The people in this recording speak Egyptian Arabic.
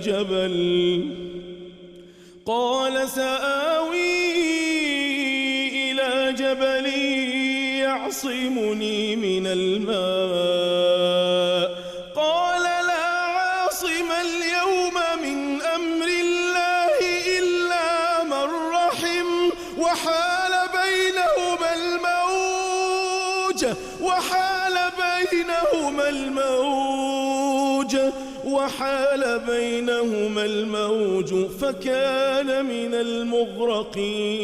جبل قال سآوي إلى جبل يعصمني من الماء قال لا عاصم اليوم من أمر الله إلا من رحم وحال بينهما الموج وحال بينهما الموج وحال بينهما الموج فكان من المغرقين.